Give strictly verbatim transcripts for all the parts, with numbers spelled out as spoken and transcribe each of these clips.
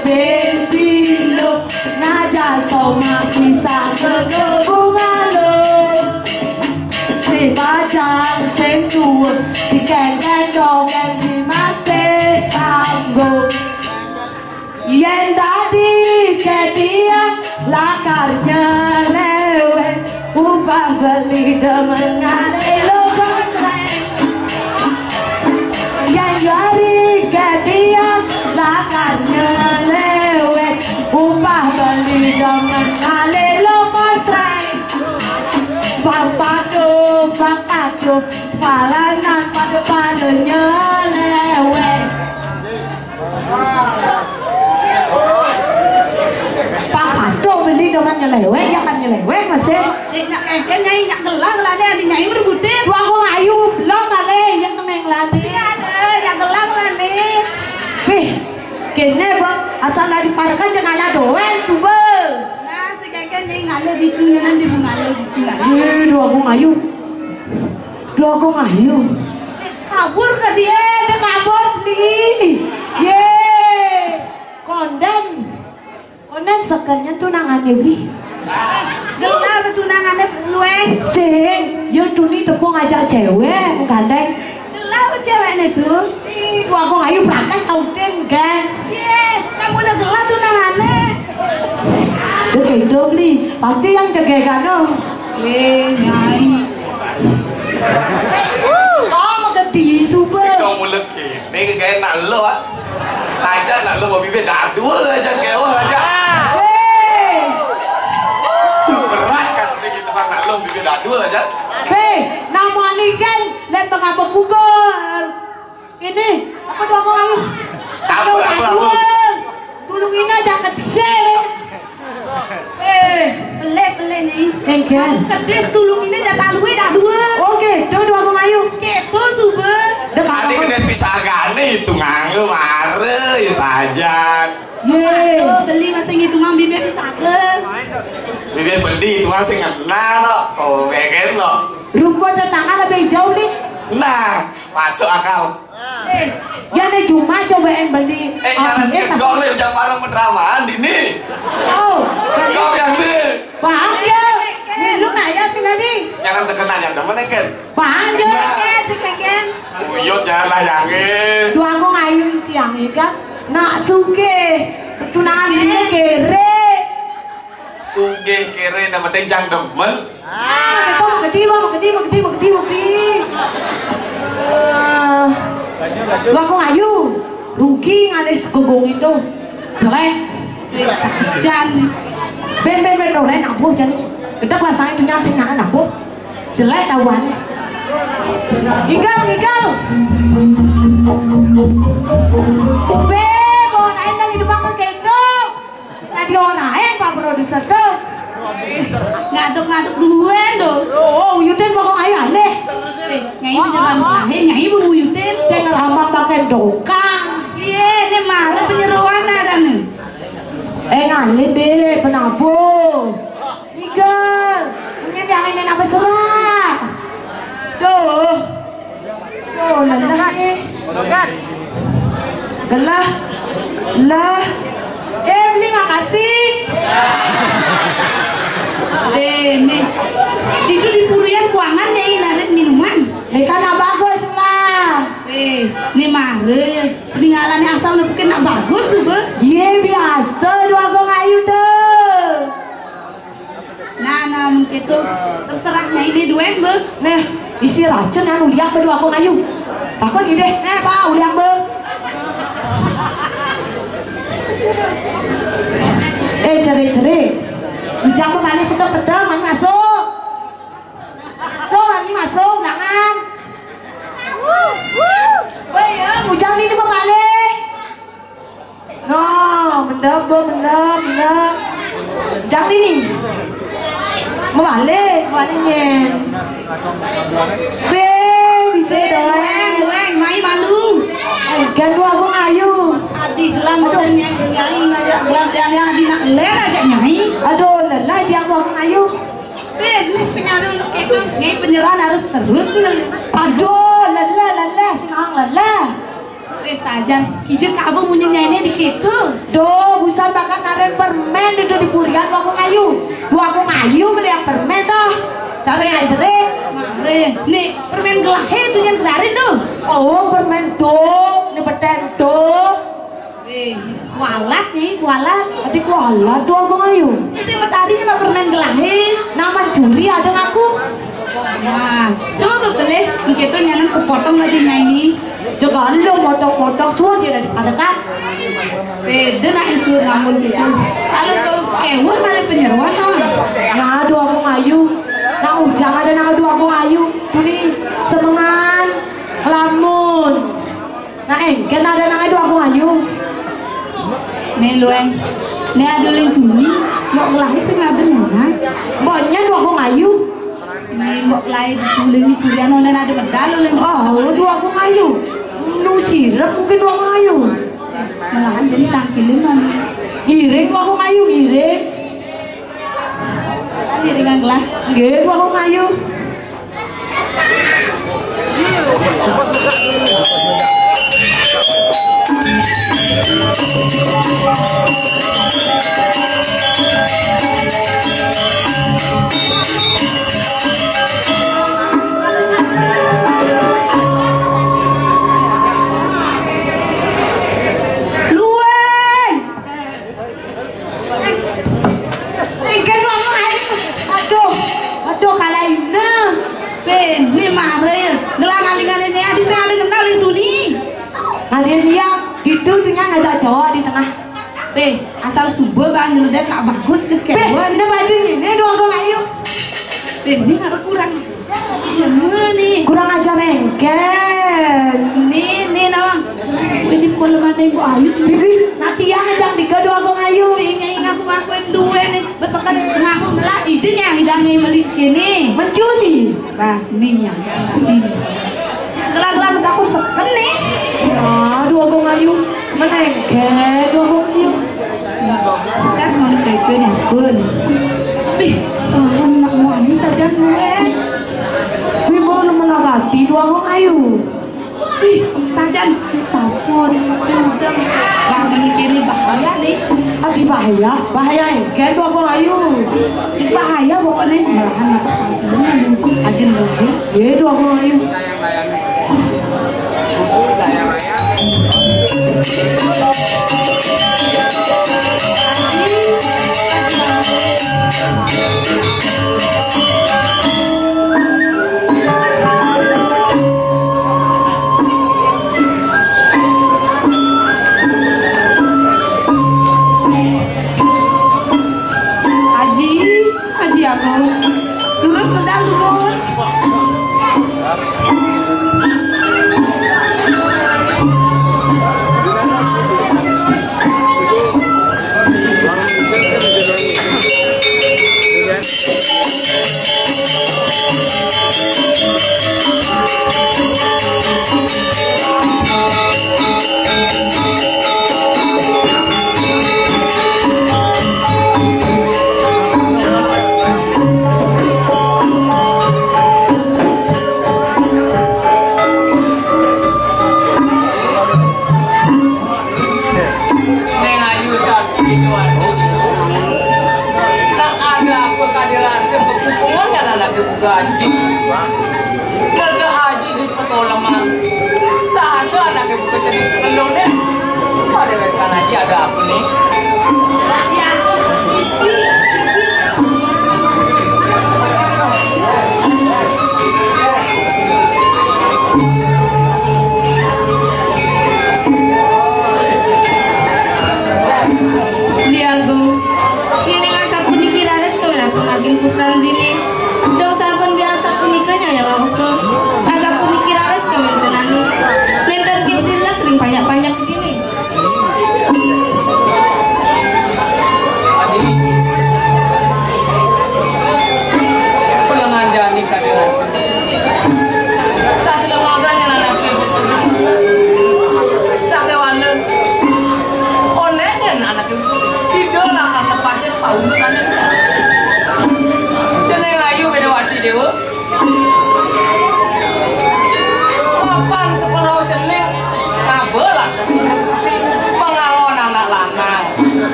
Pepilo, naja soma bisa kegabungan lo. Sing bajang, sing tua, dikengken dongeng di masih tanggung. Yen dadi ketiang, lakarnya lewek, upah beli demengan elo kontreng. Yen dadi ketiang, lakarnya lewek, upah beli demengan elo kontreng. Bang Paco, Bang Paco, sepalanan pada-padanya lewek. Pak Paco beli dengan nyeleweng, ya kan nyeleweng masih. Dek, nak kengken nyai, nyak gelang lah nih, adi nyai merebutin. Wah, aku ngayu, lo kali, yang ngemeng lagi. Iya, ada, nyak gelang lah nih. Wih, kene bang, asal dari Parakan jangan ada doen, suba. Nah, si kengken nyai ngalir di tunya nanti bu ngalir di tunya. Wih, dua aku ngayu. Dua aku ngayu. Kabur ke dia, dia kabur nih. Ye, konden. Konden sekennya tunangannya, Bli. Gelah tunangannya lueng. Sing, yo tuni tepung aja cewek, gandeng. Gelah ceweknya tuh. Ih, dua aku ngayu berangkat tau tin, kan? Ye, kamu udah gelah tunangannya. Oke, itu, Bli. Pasti yang jaga kan, oh. Ye, nyai. Kau mau gede, suba. Sing dong mulut kene, kayak nak lo, ah. Aja nak lo mau bibir, dah dua aja, kewah aja. Hei. Berat kasusnya kita, Bang, nak lo bibir, dah dua aja. Hei, namanya kan, dan mengapa pukul? Ini, apa dua mau? Apa, apa, apa? Tulung ini aja ke dise. Eh, pelé-pelé nih. Engke. Kedis tulung ini aja talue dah dua. Oke, tuh dua mau ayu. Keto suba. Dek adi aku. Kedis pisagane itu nganggo mare ya sajan. Ye. Tuh beli masih ngitungan bibir pisaga. Bibir beli itu masih ngena no. Oh, begen no. Rupa tetangga lebih jauh nih. Nah, masuk akal. Eh, ya nih cuma coba yang beli. Eh, jangan sih gedor nih, jangan parang pendramaan dini. Oh, gedor yang di. Paham ya? Nih, lu nanya sih tadi. Jangan sekenan yang temen kan. Paham ya? Keken, si keken. Uyut jangan layangin. Dua aku ngayu tiang kan. Nak suke. Tunangan ini kere. Sugih kere nama tenjang demen. Ah, kita mau gede, mau gede, mau gede, mau gede, mau gede. Eh, Wakong Ayu, rugi ngalih segogong itu. Jelek. Jan. Ben, ben, ben, oren abuh jan. Kita kuasai dunia sing nangan abuh. Jelek tahuannya. Igal, igal. Ube, bawa lain dari depan ke gendong. Tadi orang lain, Pak Produser tuh. Ngaduk-ngaduk duluan tuh. Oh, uyutin pokok ayo alih. Eh, nyai beneran lahir, nyai mau uyutin. Saya ngelamang pakai dokang. Iya, ini marah penyeruan ada nih. Eh, ngalih deh, penabung. Igal, punya dianginin apa serah? Tuh. Tuh, lelah nih. Gelah. Lah. Eh, beli makasih. Eh, nih. Itu di purian kuangan nyai narik minuman. Eh, kan bagus lah. Eh, ini mare. Peninggalannya asal nepukin nak bagus, Be. Iya, biasa dua gong ayu tuh. Nah, nah, mungkin tuh terserah nyai ini duen, Be. Nah, isi racun anu liak kedua aku ngayu. Takut gini deh, eh, Pak, uliang, Be. Eh, cerik-cerik. Ujang, Be, mana pedang-pedang, mana masuk? Masuk, lagi masuk, jangan. Woi, ya, Ujang ini, Be, balik. No, mendem, Be, mendem, mendem. Jam ini. Mebalik, mebalik nyen. Be, bisa dong. Weng, weng, mai malu. Kan dua aku ngayu. Adi gelam boten nyai, nyai ngajak gelam nyai, adi nak ler aja nyai. Aduh, lelah dia aku ngayu. Be, ini setengah dulu gitu. Nyai penyerahan harus terus. Aduh, lelah, lelah, senang lelah. Sajan, kija kabeh munyin nyainé di kéto. Duh, busan bakat naren permen dudu di purian Duh Agung Ayu. Duh Agung Ayu beli permen dah. Cara ngajarin. Mare, né permen gelahé to nyén kemarin to. Oh, permen to, né beten to. Eh, kualat né, kualat. Ati kualat Duh Agung Ayu. Sing matari mah permen gelahé. Nah, mancuri ada ngaku. Nah, to bebelih, kéto nyanan kepotong aja nyainé. Jek lu motong-motong suud ya dari pada kan. Beda nah isu namun gitu. Kalau to kéweh malah penyeruan to. Nah, Duh Agung Ayu. Nah, ujang ada nang Duh Agung Ayu. Ini semengan lamun. Nah, éngkén ada nang Duh Agung Ayu. Né lueng. Né ada lintuni. Mbok ngelahé sing ada nang. Mboknya Duh Agung Ayu. Né mbok laé di kuling di kulian onen ada medal oleh. Oh, Duh Agung Ayu. Nu sirep mungkin Duh Agung Ayu. Malahan jadi tangkilin kan. Ngiring Duh Agung Ayu, ngiring. Ngiring kan gelah. Nggih, Duh Agung Ayu. Luwih. Engké ngomong aja. Aduh, aduh kalaina. Béné mare. Ngelah ngalih-ngalih né adi sing ada kenal itu nih. Kalian dia itu dengan ngajak cowok di tengah. Bé, asal subuh bang nyeludet nak bagus ke. Bé, ini baju ini Duh Agung Ayu. Bé, ini ada kurang. Iya, nih. Kurang ajar éngkén. Nih, nih, nawang. Ini polemane Mbok Ayu. Bibi, nanti ya ngajak tiga Duh Agung Ayu. Ini ngaku-ngakuin duwe nih. Besok kan ngaku ngelah izin ya, hidangnya beli kini. Mencuri. Bah, nih ya. Gelar-gelar takut seken nih. Aduh, Agung Ayu. Menengke, Duh Agung Ayu. Gas mau dikasih nih, pun. Ih, lawan nak mau ani saja gue. Gue mau nemen agati, Duh Agung Ayu. Ih, saja sampun. Wah, meni kene bahaya nih. Adi bahaya, bahaya engken Duh Agung Ayu. Ih, bahaya pokoknya malahan aku. Ajin lagi. Ye, Duh Agung Ayu. Aji, Aji aku. Terus pedal turun. Neng Ayu sakti tuan. Nak ada apa kade rasa bepupungan dan anak ibu gaji. Kerja haji di petoleman. Sasa anak ibu kecil di pelung deh. Pada rekan haji ada apa nih? Diago, yen ing asapuniki raris kawéntenan ageng putran dini. Dong sampun biasa punika nyayang awuka. Asapuniki raris kawéntenane. Nénten gilak ring panjak-panjak dini.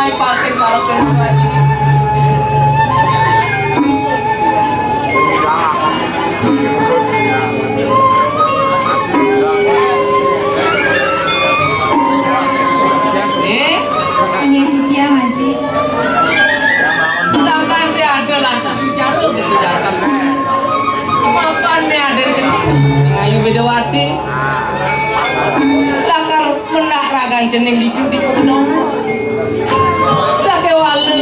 Paling kalau kena lagi. Eh? Hanya itu dia, Haji. Sampai dia ada lantas bicara gitu, jangan. Mapan nih ada yang ayu beda wati. Lakar mendak ragan cening ditu di pegunungan. Sakewala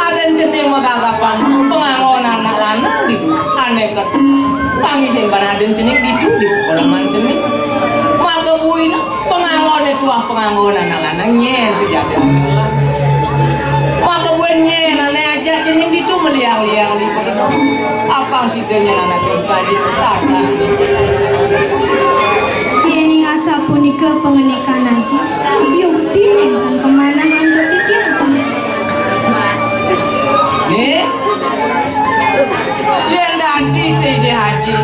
aden cening magagapan pangangon anak lanang ditu. Aneh kan. Pangihin ban aden cening ditu di pegunungan cening. Maka buina pangangone tuah pangangon anak lanang nyen sejati. Maka buin nyen ane aja cening ditu meliang-liang di pegunungan. Apang sida nyen anak tadi atas. Yeni asapunika pangandikan Aji, yukti nenten pamanahan beti titiang. Nggih. Yen dadi T J Haji,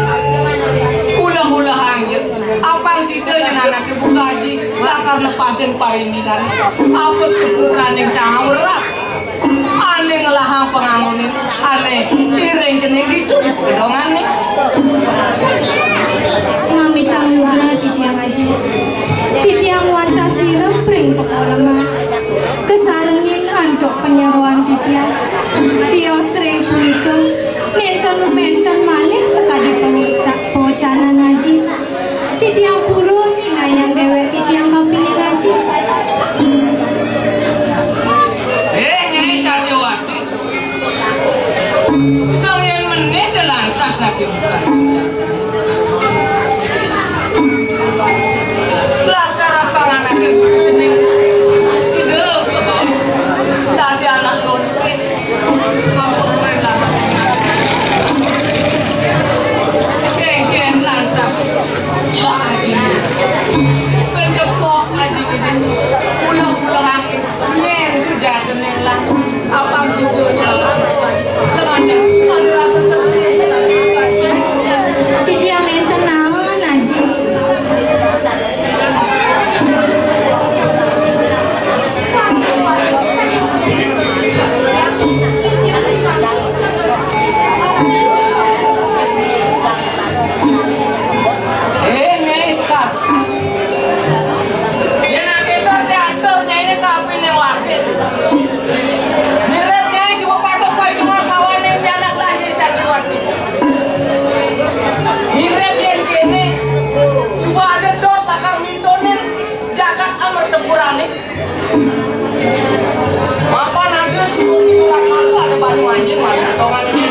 ulah-ulahang ya. Apang sida nyen anake buka Haji, lakar lepasin parindikan. Apa kepukraning sang awrat? Ane ngelahang pangangonin, ane iring cening ditu di pedongane. Mamitang nugra titiang Aji. Titiang wantah sirep ring pekoleman. Kasarengin antuk panyeroan titiang. Tios ring punika, nenten menten malih sakadi pamita pawacanan Aji. Titiang purun nyinayang dewek titiang kapining Aji. Eh, Nyai Satyawati. Kalian menit lantas lagi bukan. Lakar apa anake cening? Sida kebawa. Tadi anak lonte. Kampung rendah. Genggen lantas. Wah, aji. Pendepok aji ini. Ulah-ulah angin. Nyen sujatine lah. Apang sujune lah. Temannya ada rasa sedih. Titiang nenten naon, Aji? Eh, Nyai Sekar. Yen akéto téh atur Nyainé kapining wakil. Mirip Nyai sing patok paidungan kawaning pianak lahir Santriwati. Mirip yén kéné, suba ada dot lakar mintonin jagat amertepurané. Mapan ada surat mangga ada bani mancing, mari potongan ini.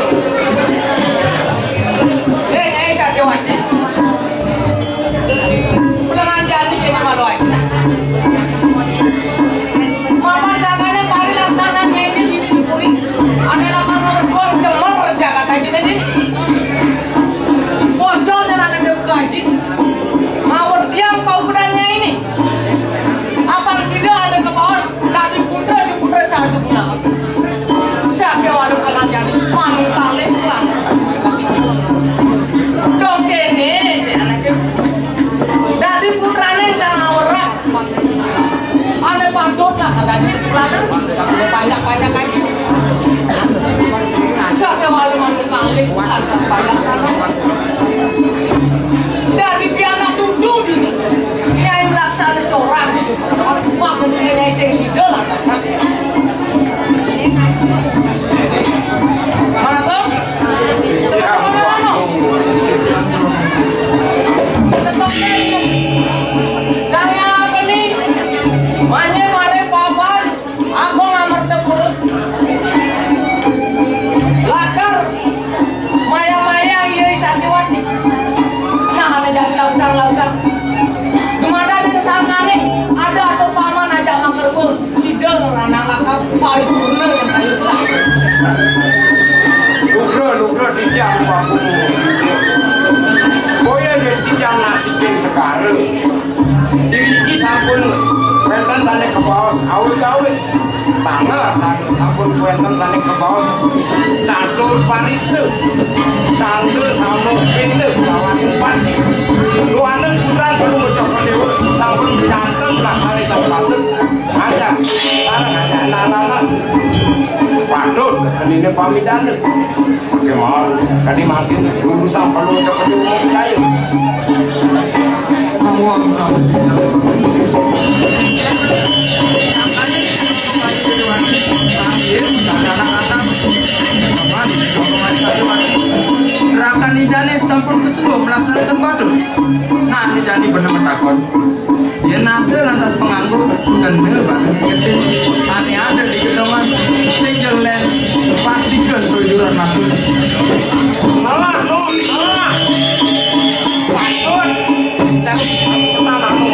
Eh, Nyai Satyawati. Ulangan jani kena malu aja. Mapan sangkanya kali laksana Nyai ini dini dipuri. Ada lakar ngerebon cemel Jakarta aja ini. Bocor jalan ada buka aja. Mawar tiang pau gedanya ini. Apang sida ada kabaos, dadi putra si putra sadu guna. Sakéwala kalanjani manut kalih pulang. Dong kéné si anaké. Dadi putrané sang awrak. Ané patut lah dadi putra. Banyak-banyak aja. Sakéwala manut kalih pulang banyak sana. Dadi pianak tutu dini. Nyai mlaksana corah gitu. Wah, kemudian Nyai sing sida lantas. Mana tuh? Cepet mana, mana? Cepet. Sang Hyang Agni, manye mare papan. Agung amerta purut. Lakar mayang-mayang iya Santiwati. Nah, ane jani lautang-lautang. Dumadak ning sangkane ada atur paman aja mangkerwul. Sida ngeranang lakar paripurna yang kayu belah. Nugra, nugra titiang Pak Guru. Boya yen titiang nasikin segara. Diriki sampun wénten sané kabaos awig-awig. Tanggal sané sampun wénten sané kabaos catur pariksa. Tanggal sama pinda lawaning panci. Luaning putran kudu ngucap déwa sampun janten laksané tan patut. Aja sareng Patut, ini pamit anu. Oke, mau. Tadi makin urusan perlu cepat diumum ayo. Rakan idane sampun kesuwun melaksanakan batur. Nah, ini jani bener metakon. Yen ada lantas penganggur, kendel bakal ngingetin. Ane ada di ketemuan, sing jelen, pastikan keluyuran masuk. Malah, no, malah. Patut. Cari pertama, no.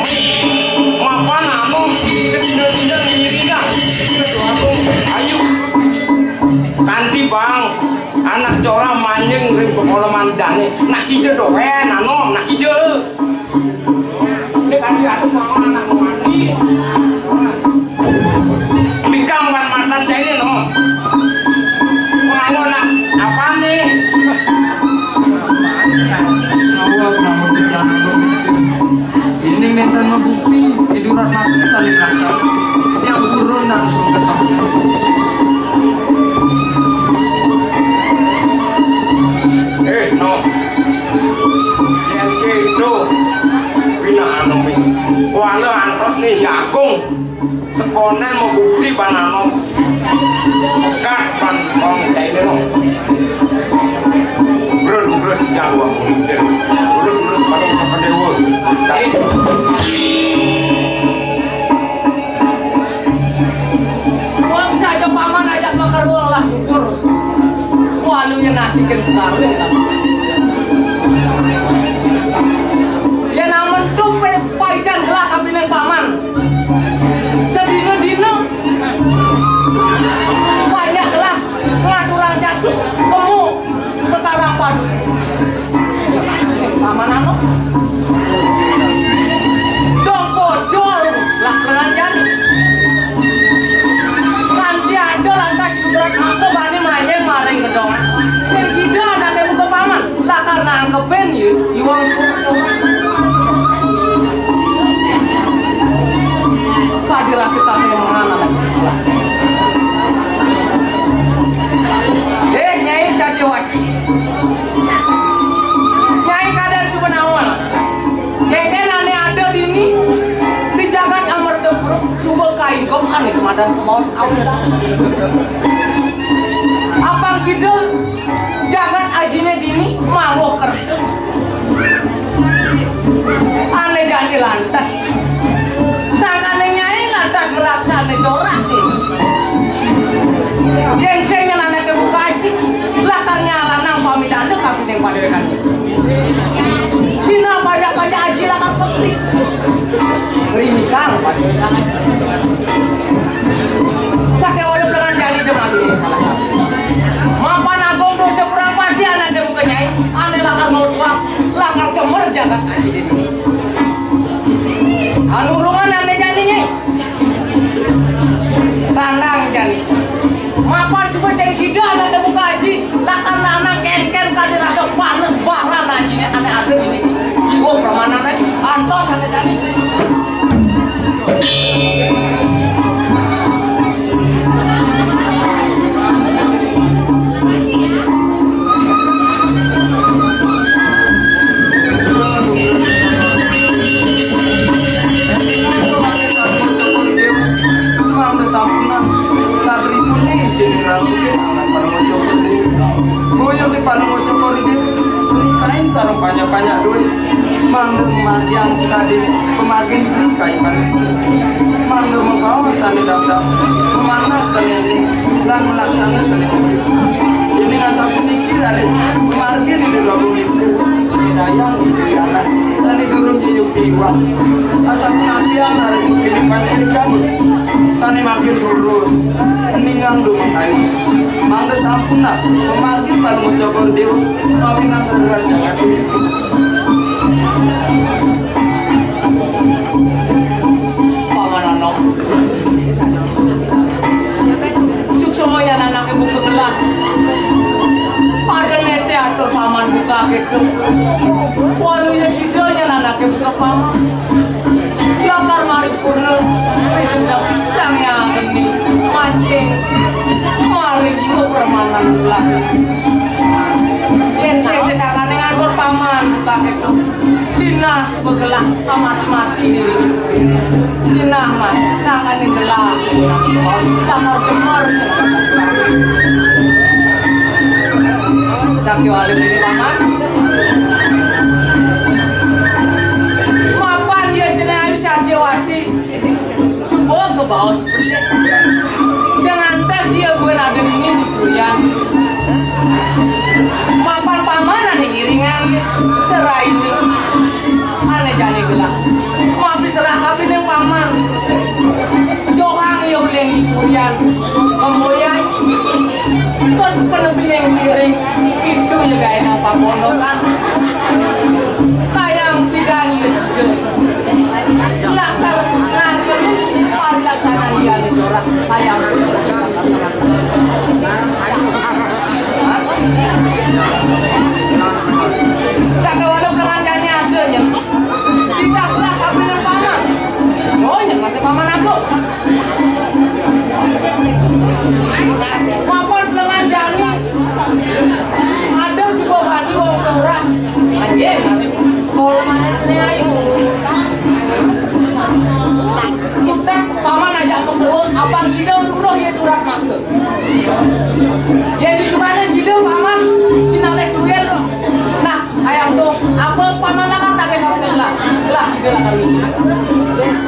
Mapan, no. Cek dina-dina ngiringan. Itu aku. Ayo. Kanti, Bang. Anak cora manjing ring pekoloman dane. Nak kija doen, ano, nak kija. Ini kan si Agung mau anak mandi. Bikang wan matan cai ini, no. Penganggo nak apa nih? Awak namun tidak namun. Ini menten ngebukti, idurat mati saling rasa. Yang burun dan sungguh pasti. Eh, no. Yen kedo, pina anu mi. Kuala antos nih, Yakung. Sekonen mau bukti banano. Pekat pan kong caine, no. Brun, brun, yang gua kulingsir. Lurus, lurus, paling cepat dewa. Wong saja paman ajak makarul lah tutur. Walu yen nasikin sekarung. Yen amen tupe paican gelah kapining paman. Sedina-dina banyak gelah ngaturang jaduk, kemu, kekarapan. Paman anu. Dong pojol, lah, kelan jani. Kanti ada lantas idurat mangko bani manyeng maring gedong. Sing sida anake buka paman. Lah karena angkepin yu, yuang suku. Kadi rasa tak mengenal anak. Eh, Nyai Satyawati. Nyai kadang suba nawang. Kengken ane ada dini di jagat Amerta Pura, coba kaingkong ane kemadan kemaos awis. Apang sida jagat ajine dini mangguh kerta. Ane jani lantas. Sangkane Nyai lantas melaksane corak dini. Yen sing nyenanake buka aji, lakar nyalanang pamidana kapining padhewekan. Sina pajak-pajak aji lakar pekti. Rimikang padhewekan aji. Sakewala dengan jani jemati salah. Mapan agung dosa kurang pati anake buka Nyai, ane lakar mau tuang, lakar cemer jagat aji dini. Anu urungan ane jani, Nyai. Tandang jani. Mapan suba sing sida ane buka aji, lakar lanang kenken kadi rasa panes baran ajine ane ada dini. Jiwa pramanane antos ane jani. Mangda sampunang satripun nih jeneng rasukin anak Parama Cokor Dewa. Boyo di Parama Cokor Dewa. Kain sareng banyak-banyak duit. Mangda memargiang sekadi pemargin nikahi manusia. Mangga mabaos sane daptar, pemanah sane ening, lan melaksana sane becik. Dening asapuniki raris pemargin Ida Prabu Lingsir, dayang Ida Yana, sane durung nyeyup iwak. Asapunapian raris mungkin panjenengan sane makin lurus, eningang dumengkani. Mangga sampunang, pemargin Parama Cokor Dewa, kawinang rerenan jagat. Paman Anom. Suksma yan anake buka gelah. Pada nete atur paman buka gitu. Walu ya sida yan anake buka paman. Lakar mari purna. Sedang sang yang geni. Mancing. Yén sing disangkané nganggur paman, buka kéto. Sinah suba gelah mati-mati diri. Sinah mah sangkané gelah. Tamar jemar. Sakéwala dini paman. Mapan ya jeneng Ayu Satyawati. Suba kabaos besik. Sing ngantos ya buin ada dini di kulian. Mapan paman ané ngiringan, serain. Ané jani gelah. Mapi serah kapining paman. Johang ya uling di kulian. Kemudian, kon penepi yang siring. Itu ya gaénang papondokan. Kayang pidan ya sida. Lakar nganten parilaksanan liané corak kayang. Cakrawala peranjane ada nya. Kita gelah kabeh paman. Oh, nya masih paman aku. Mapan lengan jani. Ada suba bani wong ora. Anjing, kalau mana ini ayu. Cutek paman ajak mengkerut, apan sida ngruruh ya durat maka. Ya di sumane sida paman sinalih duel. Nah, ayam tuh, apa paman lakar tagih karo gelah? Gelah sida lakar ngisi.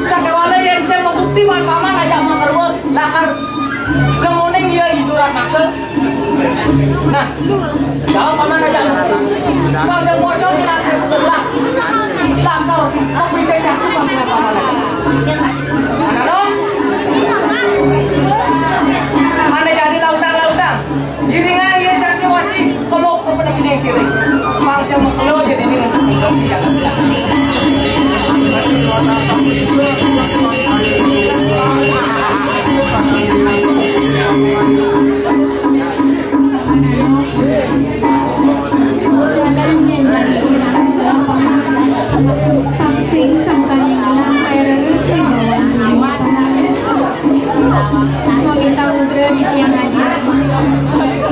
Sakewala yen sing membukti paman ajak mengkerut, lakar Kemuning ya hiburan maka. Nah, jawab paman aja. Pas yang bocor kita sebutlah. Lantor, kopi cecah tuh paman aja. Mana dong? Mana jadi lautan-lautan? Giringan ya Santiwati, kalau kepada gini sini. Mangsa mengkelo jadi ini. Jalan yang jani pang sing sangkaning gelang kairereh wibawan bumi paman. Mamitang ugra di tiang aji.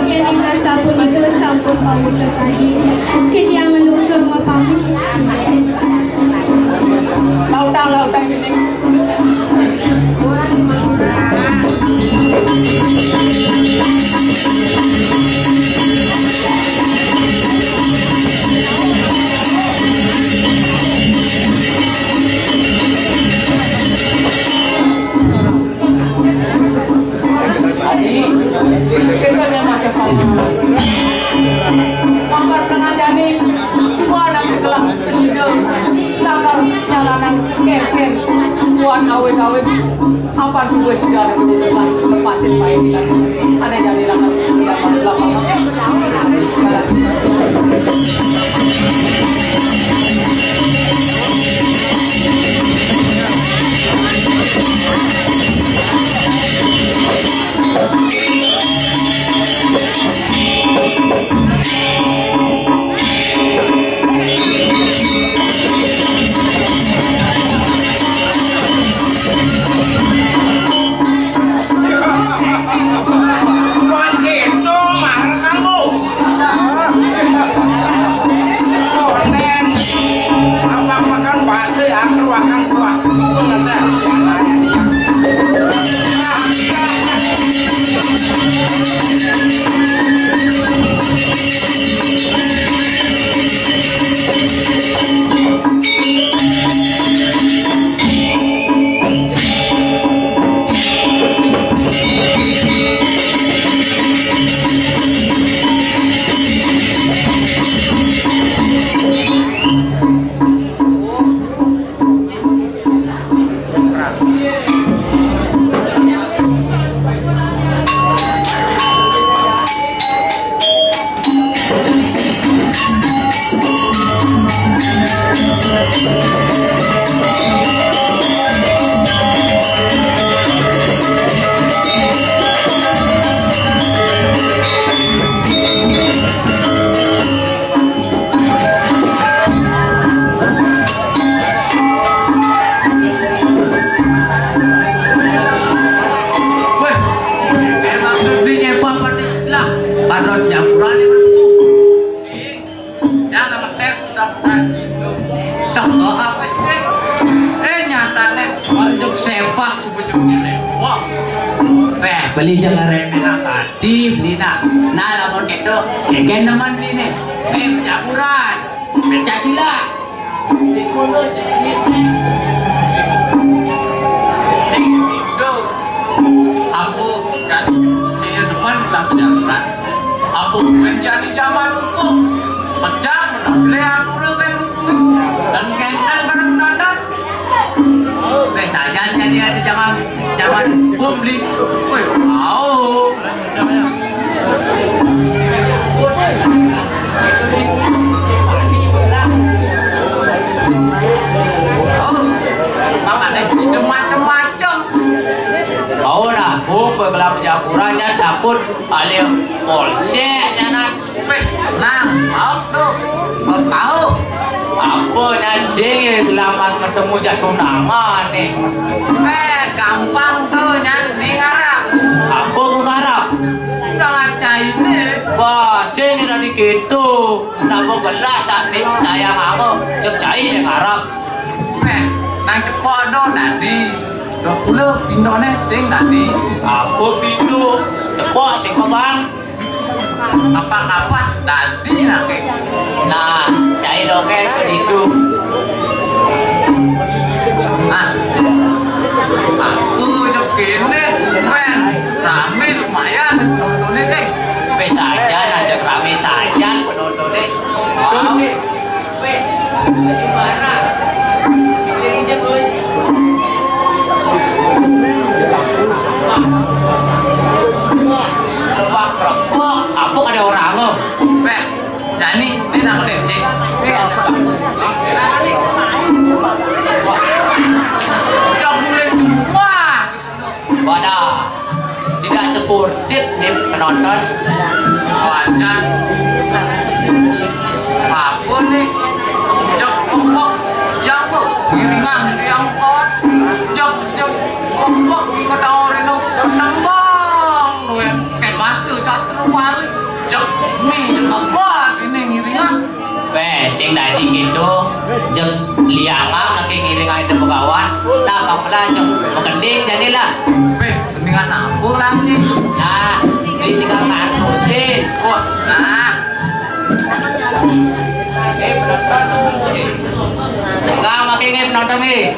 Yén inggih sapunika sampun pamuput aji, titiang nglungsur mapamit. Lautang, lautang gini. Mangkat tengah jani, suara kegelah kesida, lakar nyalanan kengkeng, kuat awet-awet, apan suwe sida ada kegelah, lepasin payu kita, ada jani lakar, lakar, lakar. Wan kéto, mahar kanggo. Konten. Awak makan basa, akar makan buah. Suka ngetes. Tengok apa sih? Eh, nyatane, orang jok sepak, suku jok nilai. Wah. Eh, beli jangan remeh tadi, beli nak. Nah, lamun itu, kegen teman beli nih. Eh, pencaburan. Pencak silat. Di mulut, di tes. Sing itu. Aku kan, saya demen lah pencaburan. Aku menjadi zaman hukum. Pecah, menang, beli aku, kan, hukum. Dan kenten, kan, menonton. Wes aja jadi ada zaman, zaman bom beli. Wih, wow. Oh, makanya ide macam-macam. Kau lah, bom, bekelam japurannya takut alih polsek sana. Weh, nang, mau tuh, mau tahu. Apa nyan sing ya gelaman ketemu jak tunangan nih? Eh, gampang tuh, nyan, ning arep. Apa ku ngarep? Udah ngaca ini. Wah, sing dari gitu. Nak mau gelas saat nih, sayang aku. Cek cai ning arep. Eh, nang cepok do tadi. Dua puluh pindone sing tadi. Apa pindu? Cepok sing kebang. Apa-apa tadi nake. Nah, cai dongeng begitu. Ah, aku jok kene, men, rame lumayan penontonnya sih. Wes saja, ajak rame saja penontonnya. Wow. Weh, gimana? Beli aja, Bos. Luwak rokok, apa kada orang lo? Weh, Dani, ini namanya sih. Yang mulai dua. Wadah, tidak sportif nih penonton. Wadah. Apa nih? Jok pokok, yang bu, ngiringan itu yang kuat. Jok, jok pokok, ingat orang itu nembang, duit, kayak mas tuh, cak seru kali. Jok, mi, jok kuat, ini ngiringan. Weh, sing tadi gitu, jek liangan lagi ngiring aja begawan. Lah, bang lah, jek begending jadilah. Weh, mendingan aku lagi. Nah, ini tinggal ngatur sih. Wah, nah. Eh, penonton. Enggak, makin nge penonton nih.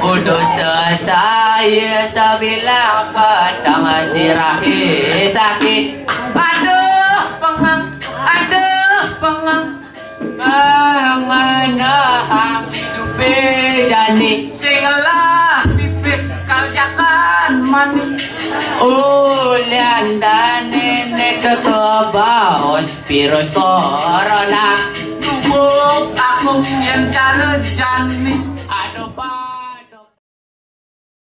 Udah selesai sebilah petang sirahi sakit. Aduh, pengang, aduh, pengang. Mengenahang hidup jani. Singelah pipis kaljakan mani. Ulian dan nenek kebaos virus corona. Dubuk aku yang cara jani.